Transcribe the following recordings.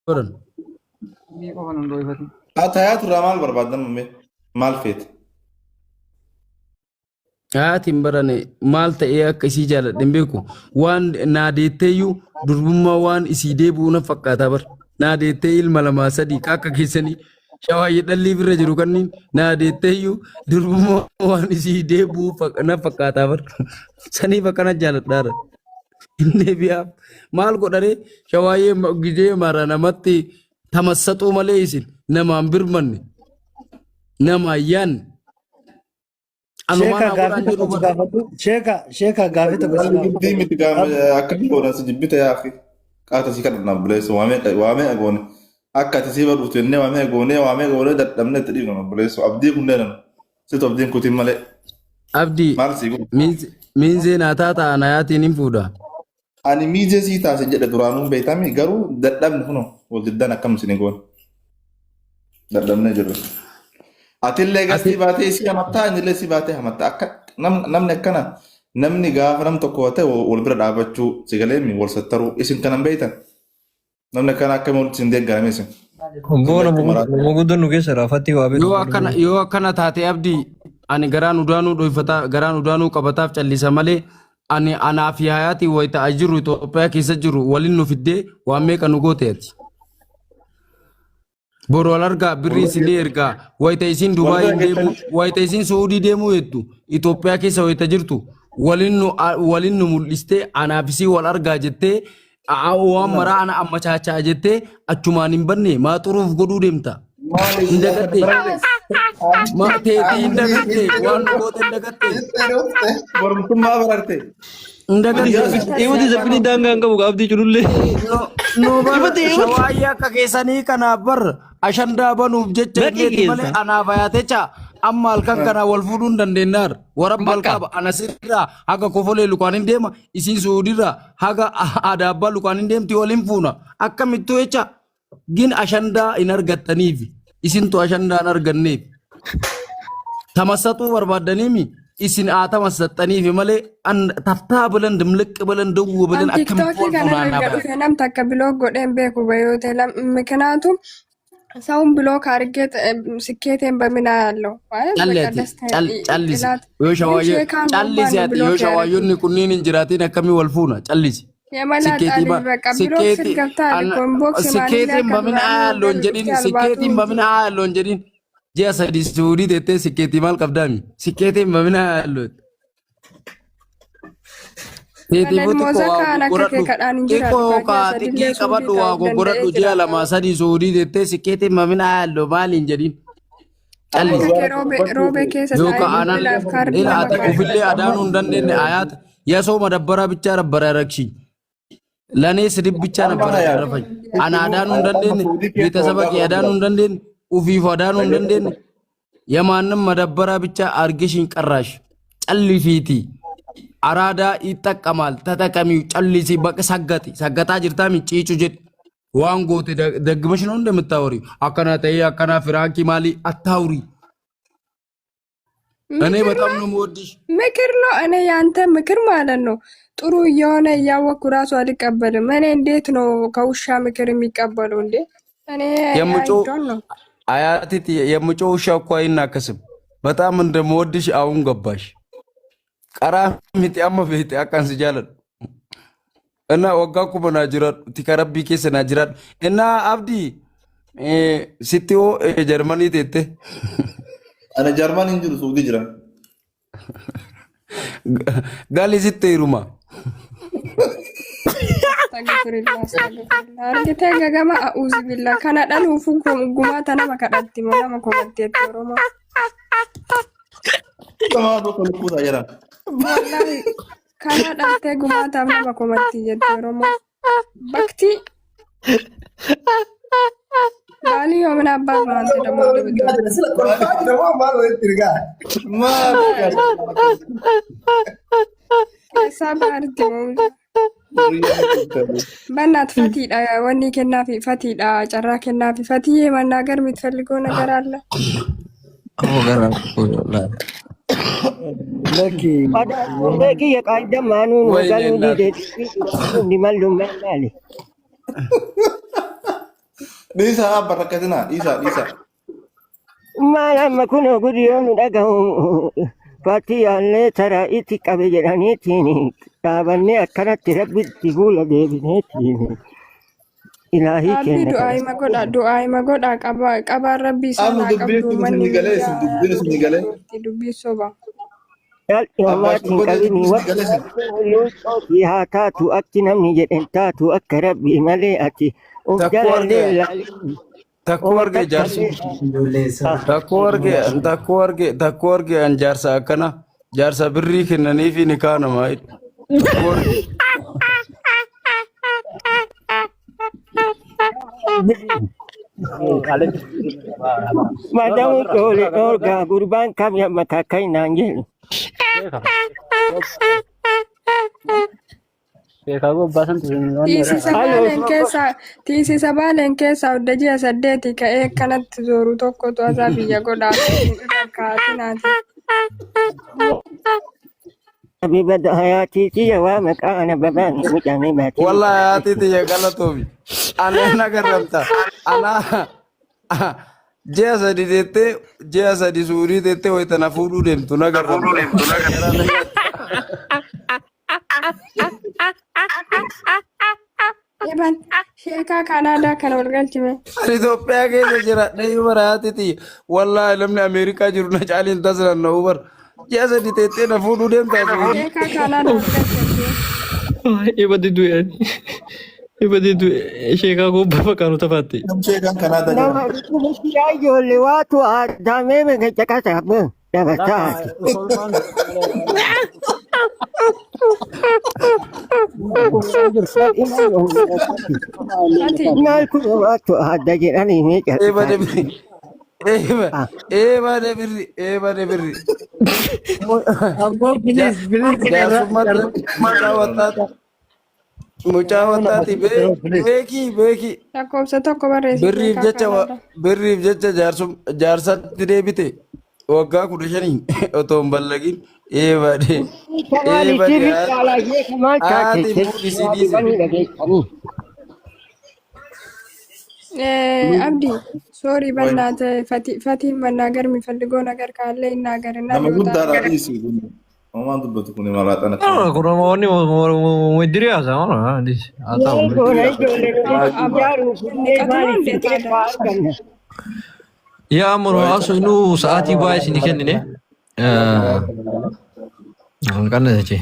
baran. Mii qofa nun dho'ifatin. Ati hayaatu irraa maal barbaaddan mammee? Maal feete? Haatiin barane maal ta'ee akka isii jaaladhe hin beeku. Waan naa deetteeyyuu durbummaa waan isii deebi'u na fakkaataa bar. Naa deettee ilma lamaa sadii akka keessanii shawaayyee dhallii birra jiru kanniin naa deetteeyyuu durbummaa waan isii deebi'u na fakkaataa bar. Saniif akkana jaaladhaara. Hin deebi'aaf. Maal godharee shawaayyee gizee mara namatti tamassaxuu malee isin namaan birmanne namaan yaanne. Anumaan Sheeka haa gaafii godhaan tokko jedhu si bara. gaafadhu. Sheeka sheeka gaafii tokko si Namni gaafadhu. giddii miti gaama akkam goona si jibbita yaa akhi. Qaata si kadhanna obboleessa waa meeqa waa meeqa goone. Akka ati sii badhuuftu jennee waa meeqa goonee waa meeqa goonee dadhabnee itti dhiifna obboleessa. Abdii kunneen situ abdiin kutiin malee. Abdii Maal sii godhu? miinzee naa taata ana yaatiin hin fuudha. Ani miizee sii taase jedhe duraanuu beektami garuu dadhabne kunoo wal diddaan akkam isin goone. Dadhabnee jirra. Atillee Ati gastii baatee isii hamattaa innillee isii baatee hamatta. Akka namni akkana namni gaafa nam tokko ta'e wal bira dhaabachuu si galeemi wal sattaruu isin kanan beektan. Namni akkana akkamiin walitti isin deeggarame isin. Obboo Isin nama lachuu maraatu. nama guddaa nu keessa raafatti waa beeku. yoo akkana yoo akkana taate abdii ani garaan udaanuu dhoyfataa garaan udaanuu qabataaf callisa malee ani anaa fi hayaatii wayita as jirru Itoophiyaa keessa jiru waliin nu fiddee waan meeqa nu goote ati. Boru wal argaa birrii isinii ergaa wayita isin Wal Dubaay bira hin deemuu geessanii wayita isin Suudii deemuu jettu Itoophiyaa keessa wayita jirtu waliin nu waliin nu mul'istee anaaf isii wal argaa jettee waan maraa ana ammachaachaa jettee achumaan hin banne maa xuruuf godhuu deemta. maali Hin guyyaa kana dagattee barate? maa teetii hin dagattee waan nu goote hin dagattee Borumtummaa bararte. hin dagattee. Ifati zabbini daangaa hin qabu abdii culullee. Nu nu bar Ifati ifati. shawaayyee akka keessanii kanaaf bar ashandaa banuuf jecha Naqii illeeti malee keessa. anaaf hayaatecha amma halkan kana wal fuudhuu hin dandeenyaar. Warabba Bakka. halkaaba ana sirraa haga kofolee lukaan hin deema isiin suudirraa haga adaabbaa lukaan hin deemti waliin fuuna akkamittuu jecha gin ashandaa hin argattaniif isintu ashandaa hin arganneef tamassaxuu barbaaddaniimi isin haa tamassaxxaniif malee an taftaa bilan dimliq bilan dawwa An bilan akkamitti tiktookii wal kanarra funaannaa erga bara. dhufe nam takka bilook godheen beeku bayoota ምክንያቱም ሰውን ብሎክ አድርጌ ስኬቴን በምን አያለው ማለት Calli በቃ ati ደስታ callisi ጥላት yoo ግን shawaayyoo ሼካን ጉርባን callisi ነው ati yoo ብሎክ ያደረኩት shawaayyonni kunniin hin jiraatiin akkamii wal fuuna callisi. የመላጣ Sikkeetii ልጅ ba በቃ ብሎክ ስር sikkeetii ገብታ an እኮ ኢንቦክስ ማንሌ sikkeetiin akka bamin duraanii aayalloon waggaa jedhin dhuftee albaatu sikkeetiin miti bamin aayalloon jedhin ji'a sadii suudii teettee sikkeetii maal qabdaami sikkeetiin bamin aayalloon. Teetiifuu Kanan xiqqoo waa mozakaan akka kee goggoradhu kadhaan hin jiraadhu xiqqoo kaa ji'a kaa sadillee xiqqii suudii qabadhu waa taa'uuf danda'ee goggoradhu ji'a jiraadha. lama sadii suudii teettee sikkeetiin bamin aayalloo maaliin jedhin Akka callisi. kee roobee roobee keessa taa'ee Yookaan aanan bilbilaaf kaardii ila nama ati ufillee kaadhata. adaanuu hin dandeenye ayaata yasoo madabbaraa bichaa rabbara rakshi lanee sirib bichaa Amma nabbara hayaati. tarrafan ana adaanuu hin Amma dandeenye Suudii keessa beetasaba waggaa kee kudha adaanuu hin jiraatu. dandeenye ufiif adaanuu hin dandeenye yamaannan madabbaraa bichaa argishin qarraash callisiiti araadaa ittaqqamaal tattaqamii callisii baqa saggati saggataa jirtaa micciicu jedhi waan goote daggimash ነው እንደምታወሪው akkana ta'ee akkana firaankii maalii attaawrii እኔ ምክር በጣም ነው ነው የምወድሽ። ምክር ነው። እኔ ያንተ ምክር ማለት ነው ጥሩ እየሆነ እያወቅኩ ራሱ አልቀበልም። እኔ እንዴት ነው ከውሻ ምክር የሚቀበለው እንዴ? እኔ የምጮ አይዶን ነው አያቲት የምጮ ውሻ እኮ አይናከስም። በጣም እንደምወድሽ አሁን ገባሽ። ቀራ miti amma feete akkan si jaaladhu እና waggaa kuma naa jiraadhu tika rabbii keessa naa jiraadhu እና abdii sitti hoo jarmanii teette Ana Jarman hin jiru Suudii jira. gali sitti heeruma Astagfirullah, astagfirullah. Argitee gagama a'uuzu billah. Kana dhaluufu gumaata nama kadhatti moo nama komatteetti Oromoo. Sama tokko lukkuusaa jedhan. Wallahi kana dhaltee gumaataaf nama komatti jetti Oromoo. Bakti maalii yoomina abbaa maanti ደግሞ እንደምትወድ Sila kolfaa jira moo maal walitti ergaa? Maal keessaa baarti moo በእናት ፈቲዳ ወኒ ከናፊ ፈቲዳ ጨራ ከናፊ ፈቲዬ መናገር የምትፈልገው ነገር አለ? Aboo garaa koo Lakki Qadaadhuun kiyya qaaddamaa nuun ወይኔ galuu እናት dide ni mallu maali. Dhiisaa abba rakkatinaa dhiisaa dhiisaa. Maal amma kunoo guddiyoon nu dhagahu fattiyaallee taraa itti qabe jedhaniitiin dhaabannee akkanatti rabbitti fuula deebineetiin ilaahii Abdii kenna du'aa kadhata. hima godha du'aa hima godha qaba qabaan rabbii isaan Amma haa dubbiin qabdu kun manni isinii galee isin miidiyaa dubbiin isinii galee. odeessu dubbii soba. Dhalli Abbaa homaatiin shoggoxee qabini dubbiin isinii galee isin. waqti haa taatu akki namni jedhen taatu akka rabbii malee ati of Takkuu jalallee argee ilaalin takkuu oma argee jaarsi takkallee takkuu argee takkuu argee takkuu argee an jaarsa akkana jaarsa birrii kennaniifi ni kaanama. Takkuu argee. Madamu toole dhoorgaa gurbaan kam yamma takka hinaan jedhu. Tiisisa Halo baaleen keessaa tiisisa baaleen keessaa hudda ji'a saddeeti ka'ee akkanatti zooru tokkotu asaa biyya godhaa fakkaatinaati. Habiba hayaatii tiyya waa maqaa ana babaan mucaamee baatee Wallahi haati tiyya galatoomi. Ana na garramta. Ana ji'a sadi teettee ji'a sadi suurii teettee wayita na fuudhuu deemtu na garramta. Garaa na nyaata. Eban sheekaa Kanaadaa kana wal galchime. Ani Itoophiyaa keessa jira. Dhayyuu bara haati tiyya. Wallahi namni Ameerikaa jiru na caaliin taslan na ubar. Ji'a sadi teettee na fuudhuu deemtaa suudii. Sheekaa Kanaadaa wal galchite. Ibadi du'e. Ibadi du'e. Sheekaa gobbaa fakkaatu tafaatte. Sheekaan Kanaadaa jira. Nama dhukkubsiyaa ijoollee waatu aadaamee mega caqasa dabataati. Ati Maal kun waatu aada jedhanii mee Eeba calqisaati. debirri. Eeba eeba debirri. Eeba debirri. Abboo bilis bilis Jaarsummaatti mucaa wattaati. Mucaa wattaati beekii beekii. lakkoofsa tokko barreessi Birriif sheekaa jecha Kanaadaa. birriif jecha jaarsum jaarsatti deebite waggaa 15n otoo hin ballagin eebade Kanaaf eebade sirri caalaa jecha maal taate haati fuudhi si dhiise. sirrii dhageessanii. Abdi ሶሪ Wayi. በእናትህ ፈቲን መናገር የሚፈልገው ነገር ካለ ይናገርና Nama ሊወጣ ነው። guddaadhaa dhiisi kun. Homaan dubbatu kun maraaxana No, kana. kun wanni wajdiri haasaa haa Maal ta'u. goona ijoollee አባ ijaaruuf illee ንቀት ነው maaliif እንዴ fiixee ታዲያ? fa'aa arganna. Yaa ammoo haasoo inuu sa'aatii baay'ee isinii kennine. Qanna jeche.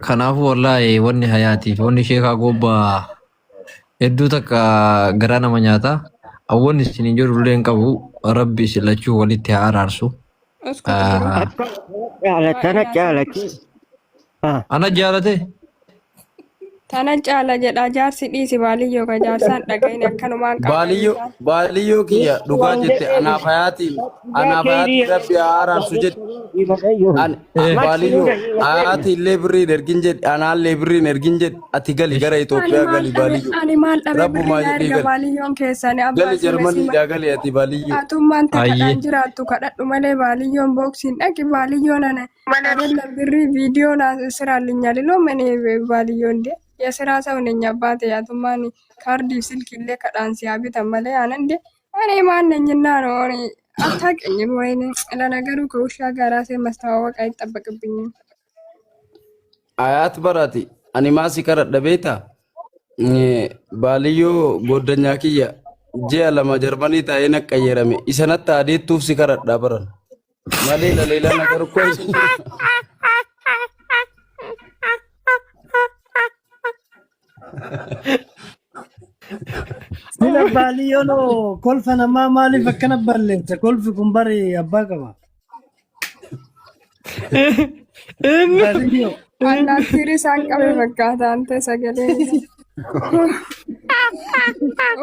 Kanaafuu wallaahi wanni hayaatiif wanni sheekaa gobbaa hedduu takka garaa nama nyaata. Awwanni isin jedhu illee hin qabu. Rabbi isin lachuu walitti haa araarsu. እስኩት ብሮ Akka jaalatana jaalati. Ana jaalate Tana caala jedha jaarsi dhiisi baaliyyoo ka jaarsaan dhagahin akkanumaan qaqqabee Baaliyyoo jaan. baaliyyoo kiyya dhugaa Waan jette jedheef anaaf hayaatiin anaaf hayaatiin rabbi haa araarsu jedhe. An baaliyyoo hayaatii illee birriin ergin jedhe anaallee birriin ergin jedhe ati gali gara Ani Itoophiyaa maal gali dhabe baaliyyoo. ani maal dhabe birrii Rabbumaa na jedhii erga gali. baaliyyoon keessani abbaa Gali sime sima Jarmaniidhaa gali ati baaliyyoo. atummaan Ayyee. takadhaan jiraattu kadhadhu malee baaliyyoon booksiin dhaqi baaliyyoon ana አይደለም ብሪ ቪዲዮ ስራልኛል ሎ ምን ባልዮ እንዴ የስራ ሰው ነኝ አባቴ አቱማን ካርዲ ስልክ illee kadhaan si haa malee አነ እንዴ እኔ ማን ነኝና ነው እኔ አታውቅኝም ወይኔ ለነገሩ ከውሻ ጋር ራሴን ማስተዋወቅ አይጠበቅብኝም Ayaat barati ani maasi karadha beektaa? Baaliyyoo goddanyaa kiyya ji'a lama Jarmanii taa'ee na qayyarame isa natti adeettuuf si karadha baran malee laleelaa na garuu Sila baaliyoon kolfa namaa maaliif akkana balleessa? Kolfi kun bari abbaa qaba. Baaliyyoo. Allaattiin isaan qabe fakkaata ante sagaleen isaa.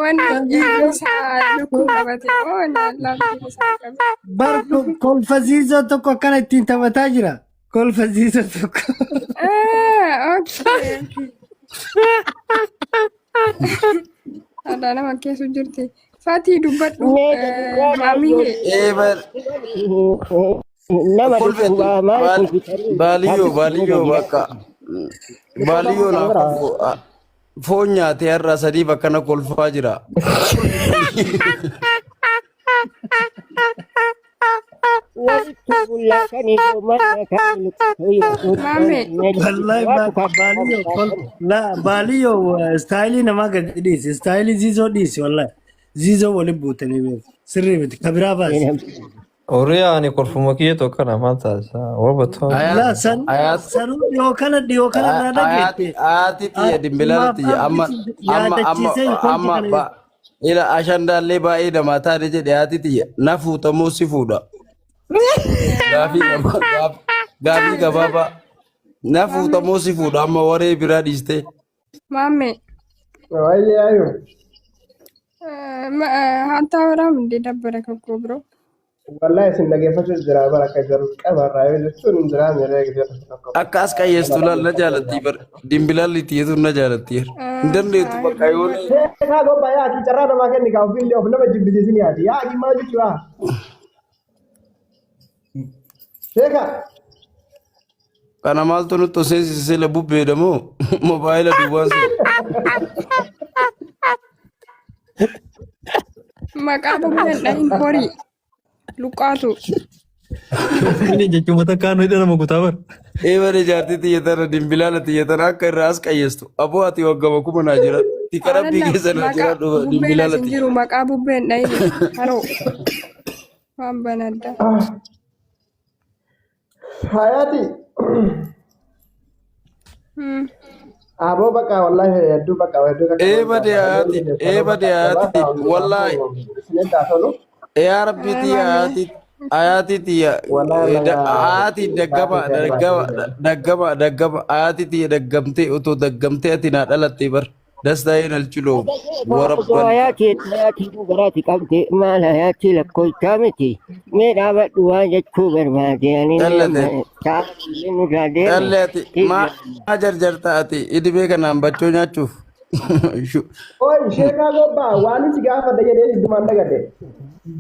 Wanni dhiirri isaa lukkuu qabate moo wanni allaattiin isaan qabe. Bar kolfa ziizoo tokko akkana ittiin taphataa jira. Kolfa ziizoo tokko. Okay. Aadaa nama keessa jirti. Fatii dubbadhu maamiyye. Eebar Nama kolfeeti dhukkubaa maal kolfitanii baaliyyoo baaliyyoo bakka baaliyyoo naa kolfu Foon nyaatee har'a sadiif akkana kolfaa jira. Walitti bullaasanii Maame. Wallahi baaliyyoo kol la baaliyyoo istaayilii namaa gadi dhiisi. Istaayilii ziizoo dhiisi wallahi. Ziizoo waliin buutanii beeku. Sirrii miti. Kabiraa baasi. Horii ani kolfuma kiyya tokko kana maal taasisa? Warra tola. La Ayaat san ayaat sanuu dhiyoo kana dhiyoo kana irraa ayaat dhageette. ayaati tiyya dimbilaala Maaf tiyya amma abdi amma amma yaadachiisee kolfi amma kana ba ila ashandaallee baay'ee namaa taane jedhe haati tiyya na fuuta moo si fuudha? Gaafii gabaa gaafii gabaabaa na fuuta moo si fuudha amma waree biraa dhiistee. Maamme. Wayyee ayu. Hatta waraam እንዴ dabbara kakuu bro. Wallahi isin dhageeffachuus jira bara akka jalqabarraa yoo jechuun hin jiraa miiree gisee tokko tokko. Akka as qayyeessu laal na jaalatti bar dimbilaalli tiyyeetu na jaalatti hin dandeettu bakka yoon Sheekaa gobbaa yaati carraa namaa kenni kaa ofiillee of nama jibbisiisin yaati. Yaati maal jechuudha? Sheekaa. Kana maaltu nutti seensise sila bubbeedha moo mobaayila duwwaan seena. Maqaa bubbeen dhahin horii. Luqqaatu. Inni jechuun takkaan hidha nama kutaa bara. Eebane jaartii tiyya tana dimbilaala tiyya tana akka irraa as qayyeessu aboo ati waggama kuma naa jira tika rabbii Aannan keessa naa maqaa jira dhufa bubbeen as dimbilaala hin tiyya. jiru maqaa bubbeen dhahin haroo. Waan banadda. Hayaati. Aboo bakka wallahi hedduu bakka hedduu takka. Eebade hayaati eebade hayaati wallaahi Isinitti tolu. yaa rabbii tiyya hayaati hayaati tiyya hayaati daggama daggama daggama daggama hayaati tiyya daggamtee otoo daggamtee ati naa dhalattee bar dastaa'een alchiloo Osoo warabban hayaatii hayaatii garaati qabde maal hayaatii lakkooftaa miti. Mee dhaabadhu waan jechuu barbaade ani Dhallate. taa'ee nurraa deeme. Dhalle ati maa jarjarta ati idibee kanaan bachoo nyaachuuf. Oi sheekaa gobbaa waan itti gaafadha jedhee jiddumaan dagadhe.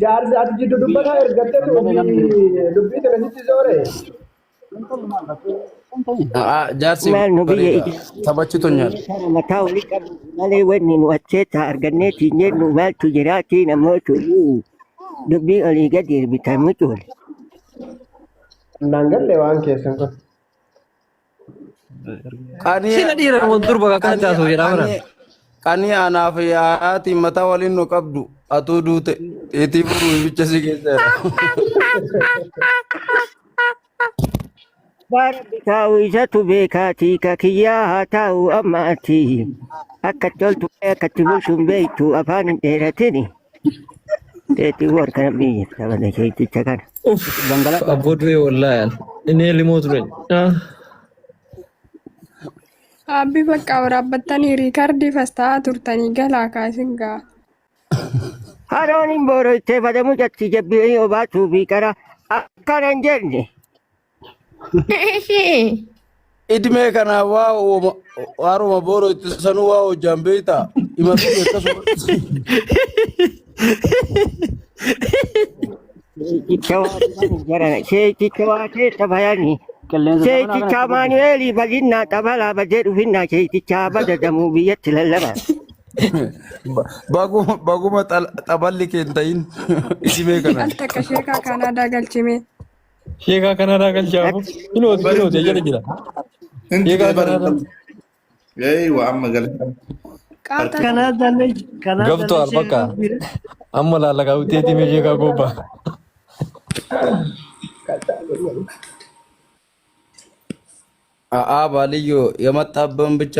Jaarsi ati jiddu dubbataa ergattee ofii dubbii tana sitti zoore. Jaarsi Maal nu biyya bareeda taphachuutu nyaata. Kana mataa olii qabnu malee wanni nu acheeta arganneeti hin jennu maaltu jiraatii namoota dubbii olii gadi erbitan mucuule. Naan galle waan keessan kun. Qanii Sila dhiira wal durba kan taasisu jedhaa bara. Qanii anaaf haati mataa waliin nu qabdu atuu duute itti furuu ibicha si keessa jira. Baara bitaa'u isatu beekaatii ka kiyyaa haa taa'u amma ati akka toltu akka itti bulchuun beektu afaan hin dheeratini. Teetii warra biyya taphatee keeticha kana. Uff, abboo du'e wallaahi. Inni limoo ture. Abbi bakka waraabbattanii riikardii fasta'aa turtanii galaa kaasin gaa. Haroon hin booroytee badamu jatti jabbii obaatuu fi qara akkana hin jenne. Idimee kana waa waaruma booroo itti sanuu waa hojjaan beektaa himatu akkasuma. Sheeticha waa jarana sheeticha waa keessa bayani. Sheeticha Maanu'eelii balinnaa xabalaa badee dhufinnaa sheeticha badadamuu biyyatti lallaba. Baguma baguma xaballi kee hin ta'in idimee kana. Al takka sheekaa Kaanaadaa galchime. Sheekaa kanarraa galchaafu. Hinooti hinooti jala jira. Inti Sheekaa bara kanarraa. Eeywa amma gale. Qaata Kanaadaallee Gabto kanaadaallee albakka. sheekaa bira. Amma laallaqaa uteetii mee sheekaa gobbaa. A'aa baaliyyoo የመጣብህን ብቻ